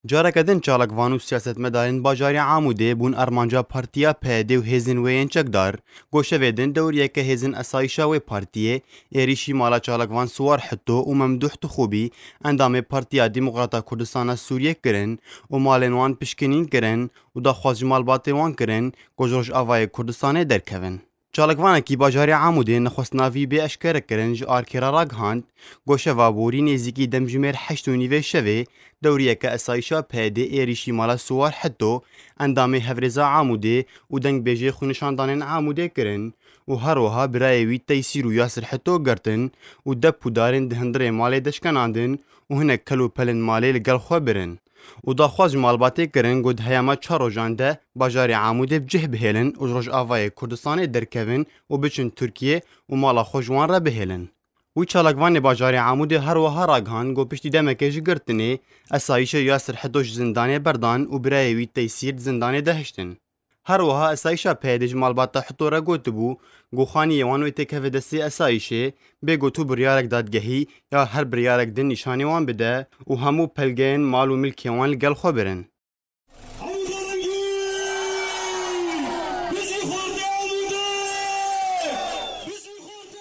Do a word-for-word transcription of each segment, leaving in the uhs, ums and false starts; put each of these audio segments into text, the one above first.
Careke din çalakvan û siyasetmedarên bajarê Amûdê bûn armanca partiya P Y D û hêzên wê yên çekdar. Goşevê din dewriyeke hêzên esayîşa wê partiyê êrîşî mala çalakvan Siwar Hito û Memduh Tixûbî, endamê Partiya Demokrata Kurdistana Sûriyê kirin û malên wan pişkinîn kirin û daxwaz ji malbatê wan kirin ku ji Rojavayê Kurdistanê derkevin. Çalakvanekî bajarê Amûdê nexwest navî bê eşkere kirin ji Arkê re ragihand, goşeva borî nêzîkî demjimêr heşt û nîvê şevê dewriyeke esayîşa P Y D êrîşî mala Siwar Hito, endamê Hevrêza Amûdê û dengbêjê xwînişandanên Amûdê kirin û her wiha birayê wî Teysîr û Yasir Hito girtin û dep û darên di hundirê malê de şkenandin û hinek kel û pelên malê li gel xwe birin. Û daxwaz ji malbatê kirin ku di heyama çar rojan de bajarê Amûdê bi cih bihêlin û ji Rojavayê Kurdistanê derkevin û biçin Tirkiyê û mala xwe ji wan re bihêlin. Wî çalakvanê bajarê Amûdê her wiha ragihand ku piştî demekê ji girtinê esayîşê Yasir Hito ji zindanê berdan û birayê wî Teysîr di zindanê de hiştin. Her wiha esayîşa P Y D ji malbata Hito re gotibû ku xaniyê wan wê têkeve destê esayîşê, bê ku tu biryarek dadgehî ya her biryarek din nîşanê wan bide û hemû pelgeyên mal û milkê wan li gel xwe birin.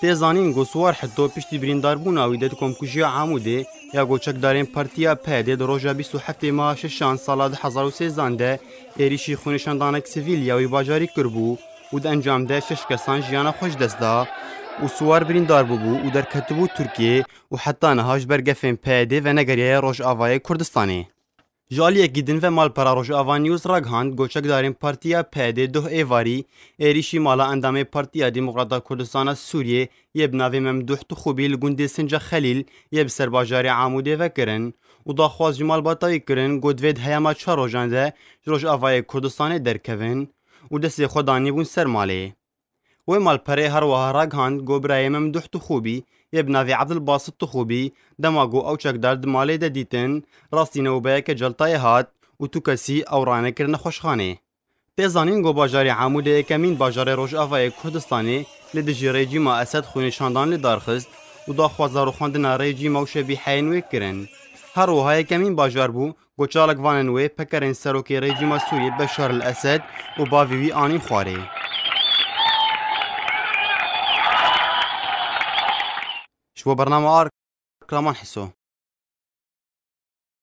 Tê zanîn ku Siwar Hito piştî birîndarbûna wî de di Komkujiya Amûdê ya ku çekdarên Partiya P Y D di roja bîst û heftê meha şeşan sala du hezar û sêzdan de êrîşî xwînişandanek sivîl ya wî bajarî kiribû û di encam de şeş kesan jiyana xwe ji dest da û Siwar birîndar bûbû û derketibû Tirkiyê û heta niha ji ber gefên P Y D venegeriyaye Rojavayê Kurdistanê. Ji aliyekî din ve Malpera Rojava News ragihand ku çekdarên Partiya P Y D doh êvarî êrîşî mala endamê Partiya Demokrata Kurdistana Sûriyê yê bi navê Memduh Tixûbî li gundê Sinca Xelîl yê bi ser bajarê Amûdê ve kirin û daxwaz ji malbata wî kirin ku divê di heyama çar rojan de ji Rojavayê Kurdistanê derkevin û destê xwe danîbûn ser malê. Wê malperê her wiha ragihand ku birayê Memduh Tixûbî yê bi navê Ebdilbasit Tixûbî dema ku ew çekdar di malê de dîtin, rastî newbeyeke celtayê hat û tu kesî ew ranekir nexweşxanê. Tê zanîn ku bajarê Amûdê yekemîn bajarê Rojavayê Kurdistanê li dijî rejîma Esed xwînişandan li dar xist û daxwaza rûxandina rejîma û şebîheyên wê kirin. Her wiha yekemîn bajar bû ku çalakvanên wê pekerên serokê rejîma Sûriyê Beşar el Esed û bavê wî anîn xwarê. Ji bo bernama Ark, Raman Hiso.